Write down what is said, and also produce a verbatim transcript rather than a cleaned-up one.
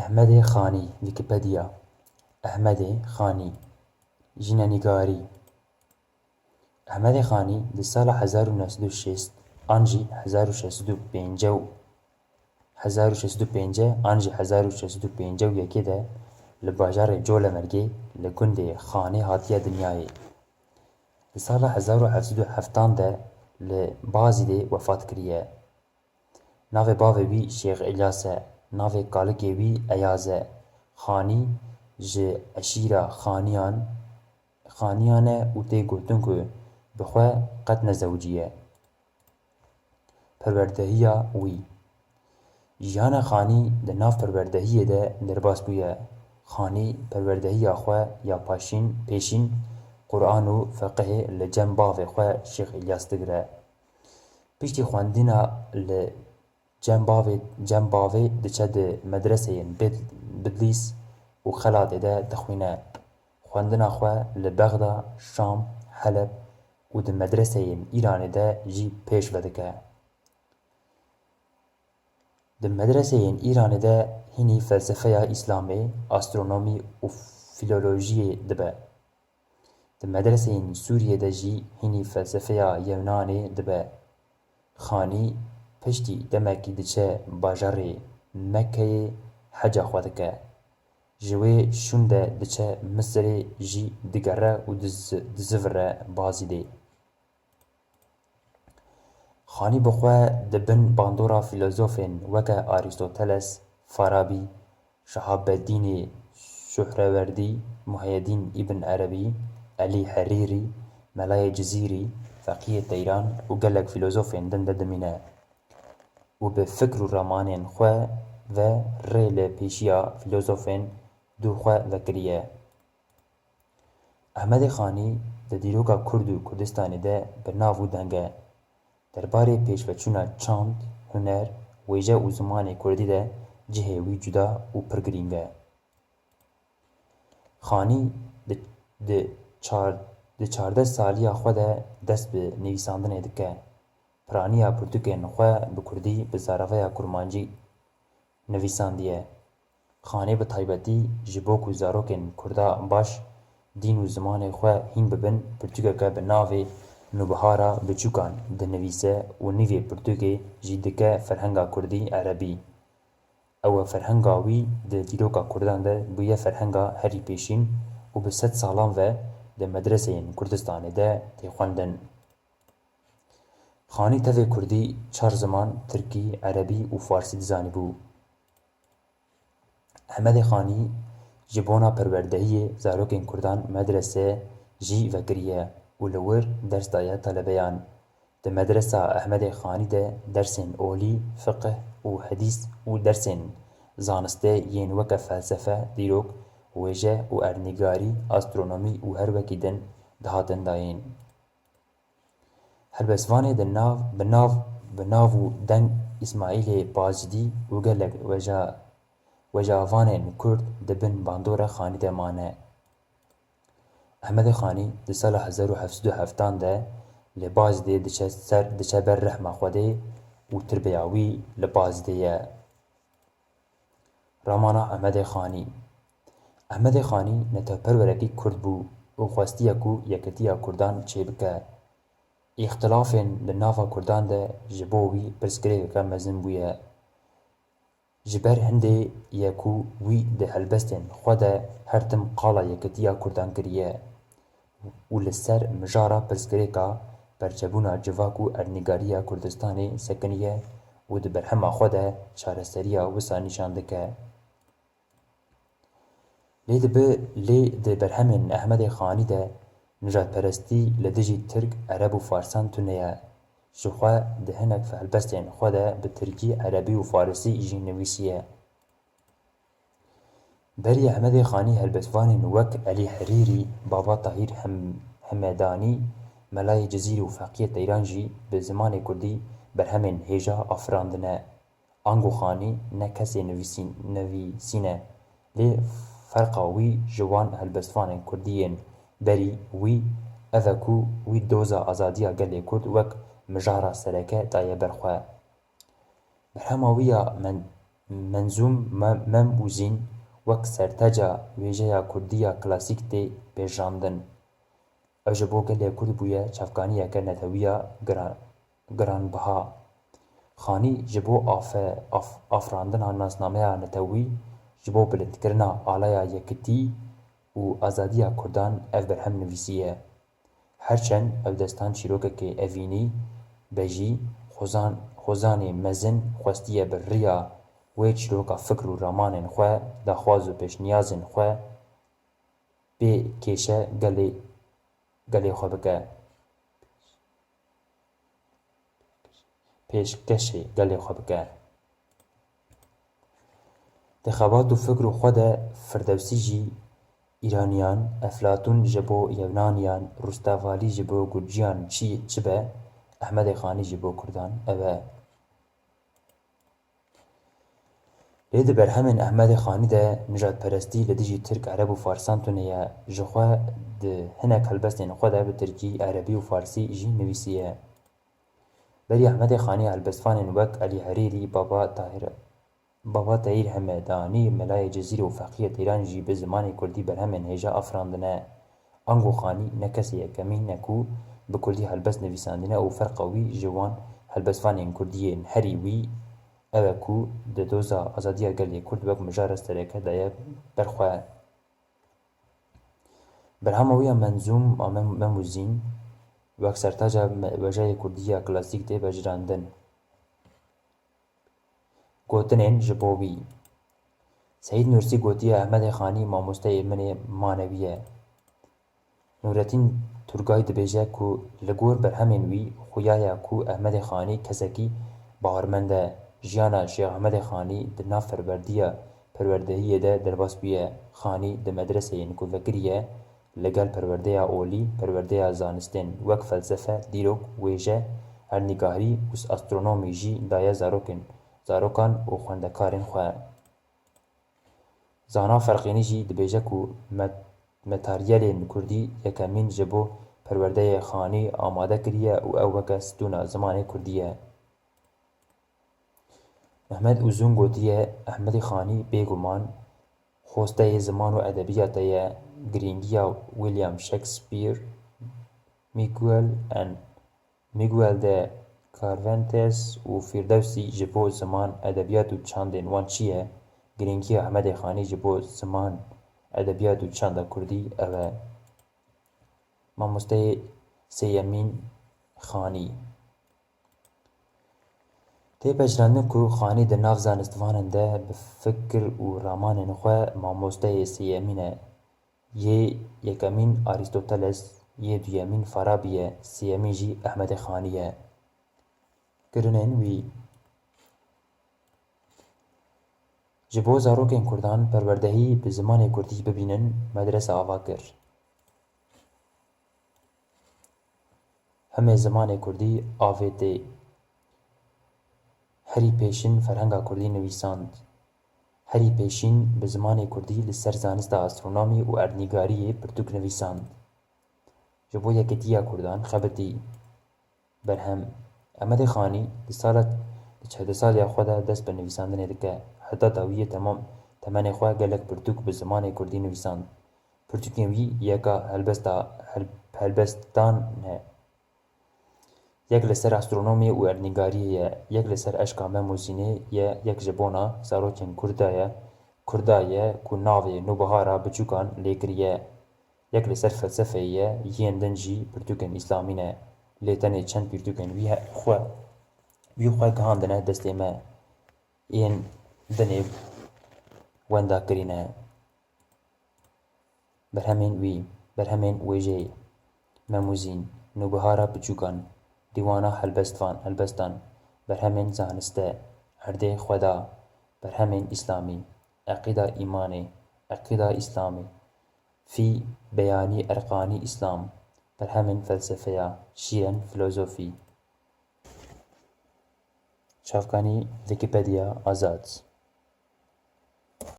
Ehmedê Xanî, Wikipedia. Ehmedê Xanî, jînenîgarî. Ehmedê Xanî di sala hezar û neh sed û şêst an jî hezar û şeş sed û pêncî û hezar û şeş sed û pêncî an jî hezar û şeş sed û pêncî û yekê de li bajarê Colemêrgê li gundê Xanê hatiye dinyayê. Di sala hezar û heft sed û heftan de li Bazîdê wefat kiriye. Navê bavê wî Şêx Îlyas e, navê kalikê wî Eyaz e. Xanî ji eşîra Xaniyan, Xaniyan e û tê gotin ku bi xwe qet nezewiciye. Perwerdehiya wî. Jiyana Xanî di nav perwerdehiyê de derbas bûye. Xanî perwerdehiya xwe ya paşîn, pêşîn Quran û feqihê li cem bavê xwe Şêx Îlyas digire. Piştî xwendina li cem bavê, cem bavê diçe di medreseyên Bid-, Bidlîs û Xelatê de dixwîne. Xwendina xwe li Bexda, Şam, Heleb û di medreseyên Îranê de jî pêş ve dike. Di medreseyên Îranê de hînî felsefeya Îslamê, astronomî û filolojiyê dibe. Di medreseyên Sûriyê de jî hînî felsefeya Yewnanê dibe. Xanî piştî demekî diçe bajarê Mekkeyê heca xwe dike. Ji wê şûn de diçe Misirê jî digere û diz-, dizivire Bazîdê. Xanî bi xwe di bin bandora fîlozofên weke Arîstoteles, Farabî, Şehabeddînê Suhrewerdî, Muheyedîn Îbn Erebî, Elî Herîrî, Melayê Cizîrî, Feqiyê Teyran û gelek fîlozofên din de dimîne û bi fikr û ramanên xwe ve rê li pêşiya fîlozofên dû xwe vekiriye. Ehmedê Xanî di dîroka Kurd û Kurdistanê de bi nav û deng e. Derbarê pêşveçûna çand, huner, wêje û zimanê kurdî de cihê wî cuda û pir girîng e. Xanî di, di çar-, di çardeh saliya xwe de dest bi nivîsandinê dike. Piraniya pirtûkên xwe bi kurdî bi zareveya kurmancî nivîsandiye. Xanî bi taybetî ji bo ku zarokên kurda baş dîn û zimanê xwe hîn bibin, pirtûkeke bi navê Nûbihara Biçûkan dinivîse û nîvê pirtûkê jî dike ferhenga kurdî erebî. Ew e ferhenga wî di dîroka kurdan de bûye ferhenga herî pêşîn û bi sed salan ve di medreseyên Kurdistanê de tê xwendin. Xanî tevê kurdî çar ziman, tirkî, erebî û farsî dizanîbû. Ehmedê Xanî ji bona perwerdehiyê zarokên kurdan medrese jî vekiriye û li wir ders daye talebeyan. Di medresa Ehmedê Xanî de dersên olî, fiqih û hedîs û dersên zanistê yên weke felsefe, dîrok, wêje û erdnîgarî, astronomî û her wekî din dihatin dayîn. Helbestvanê di nav, bi nav, bi nav û deng Îsmaîlê Bazîdî û gelek weja-, wejavanên kurd di bin bandora Xanî de mane. Ehmedê Xanî di sala hezar û heft sed û heftan de li Bazîdê diçe ser, diçe ber rehma Xwedê û tirbeya wî li Bazîdê ye. Ramana Ehmedê Xanî. Ehmedê Xanî netewperwerekî kurd bû û xwestiye ku yekitiya kurdan çêbike. Îxtilafên di nava kurdan de ji bo wî pirsgirêkeke mezin bûye. Ji ber hindê ye ku wî di helbestên xwe de her tim qala yekitiya kurdan kiriye û li ser mijara pirsgirêka perçebûna civak û erdnîgariya Kurdistanê sekiniye û di berhema xwe de çareseriya wisa nîşan dike. Lê dibe, lê di berhemên Ehmedê Xanî de nijadperestî li dijî Tirk, Ereb û Farsan tune ye. Ji xwe di hinek helbestên xwe de bi Tirkî, Erebî û Farisî jî nivîsiye. Berî Ehmedê Xanî helbestvanên wek Elî Herîrî, Baba Tahîr Hem-, Hemedanî, Melayê Cizîrî û Feqiyê Teyran jî bi zimanê kurdî berhemên hêja afirandine. Ango Xanî ne kesê nivîsîn-, nivîsîn e, lê ferqa wî ji wan helbestvanên kurdî yên berî wî ev e ku wî doza azadiya gelê kurd wek mijara sereke daye ber xwe. Berhema wî ya Men-, Menzûm Me-, Mem û Zîn wek sertaca wêjeya kurdî ya klasîk tê pejirandin. Ew ji bo gelê kurd bûye çavkaniyeke netewî ya giran-, giranbiha. Xanî ji bo afe-, af-, afirandina nasnameya netewî, ji bo bilindkirina alaya yekitî û azadiya kurdan ev berhem nivîsiye. Her çend ew destan çîrokekê evînî be jî, xwezan-, xwezanê mezin xwestiye bi riya wê çîroka fikr û ramanên xwe, daxwaz û pêşniyazên xwe pê kêşe gelê, gelê xwe bike. Pêşkêşê gelê xwe bike. Di xebat û fikr û xwe de Firdewsî jî Îraniyan, Eflatûn ji bo Yewnaniyan, Rûstavalî ji bo Gurciyan çi, çi be, Ehmedê Xanî ji bo Kurdan ev e. Lê di berhemên Ehmedê Xanî de nijadperestî li dijî Tirk, Ereb û Farsan tune ye. Ji xwe di hinek helbestên xwe de bi Tirkî, Erebî û Farsî jî nivîsiye. Berî Ehmedê Xanî helbestvanên wek Elî Herêrî, Baba Tahir, Baba Tahîr Hemedanî, Melayê Cizîrê û Feqiyê Teyran jî bi zimanê kurdî berhemên hêja afirandine. Ango Xanî ne kesê yekemîn e ku bi kurdî helbest nivîsandine û ferqa wî ji wan helbestvanên kurdî yên herî wî ew e ku di doza azadiya gelê kurd wek mijara sereke daye ber xwe. Berhema wî ya menzûm a Mem-, Mem û Zîn wek sertaca me-, wêjeyê kurdî ya klasîk tê pejirandin. Gotinên ji bo wî. Seyîd Nûrsî gotiye, Ehmedê Xanî mamosteyê min ê manewî ye. Nûretîn Turgay dibêje ku li gor berhemên wî xuya ye ku Ehmedê Xanî kesekî bawermend e. Jiyana Şêx Ehmedê Xanî di nav perwerdiya, perwerdehiyê de derbas bûye. Xanî di medreseyên ku vekiriye, li gel perwerdeya olî, perwerdeya zanistên wek felsefe, dîrok, wêje, erdnîgarî û astronomî jî daye zarokên, zarokan û xwendekarên xwe. Zana Ferqînî jî dibêje ku me-, materyalên kurdî yekemîn ji bo perwerdeyê Xanî amade kiriye û ew weke stûna zimanê kurdî ye. Mehmet Uzun gotiye, Ehmedê Xanî bêguman xwesteyê ziman û edebiyatê ye, girîngiya William Shakespeare, Miguel and Miguel de Cervantes û Firdewsî ji bo ziman, edebiyat û çandên wan çi ye? Girîngiya Ehmedê Xanî ji bo ziman, edebiyat û çanda kurdî ev e. Mamosteyê Sêyemîn Xanî. Tê pejirandin ku Xanî di nav zanistvanên de bi fikir û ramanên xwe mamosteyê sêyemîn e. Yê yekemîn Arîstoteles, yê duyemîn Farabî ye, sêyemîn jî Ehmedê Xanî ye. Kirinên wî. Ji bo zarokên kurdan perwerdehî bi zimanê kurdî bibînin, medrese ava kir. Hemê zimanê kurdî avêtê. Herî pêşin ferhenga kurdî nivîsand. Herî pêşîn bi zimanê kurdî li ser zanista astronomî û erdnîgariyê pirtûk nivîsand. Ji bo yekitiya kurdan xebitî. Berhem. Ehmedê Xanî di sala, di çardeh saliya xwe de dest bi nivîsandinê dike. Heta dawiyê temam temenê xwe gelek pirtûk bi zimanê kurdî nivîsand. Pirtûkên wî yeka helbesta hel-, helbestan e. Yek li ser astronomiyê û erdnîgariyê ye, yek li ser eşka Mem û Zînê ye, yek ji bona zarokên kurda ye, kurda ye ku navê Nûbihara biçûkan lê kiriye. Yek li ser felsefeyê ye, yên din jî pirtûkên îslamî ne, lê tenê çend pirtûkên wî he-, xwe, wî xwe gihandine destê me, yên dinê wenda kirî ne. Berhemên wî, berhemên wêjeyê, Mem û Zîn, Nûbihara Piçûkan, Dîwana Helbestvan, Helbestan, berhemên zaniste, Erdê Xweda, berhemên îslamî, Eqîda Îmanê, Eqîda Îslamê, Fî, Beyanî, Erqanî, Îslam, berhemên felsefeya, Şîren, Filozofî. Çavkanî, Wikipedia, Azad.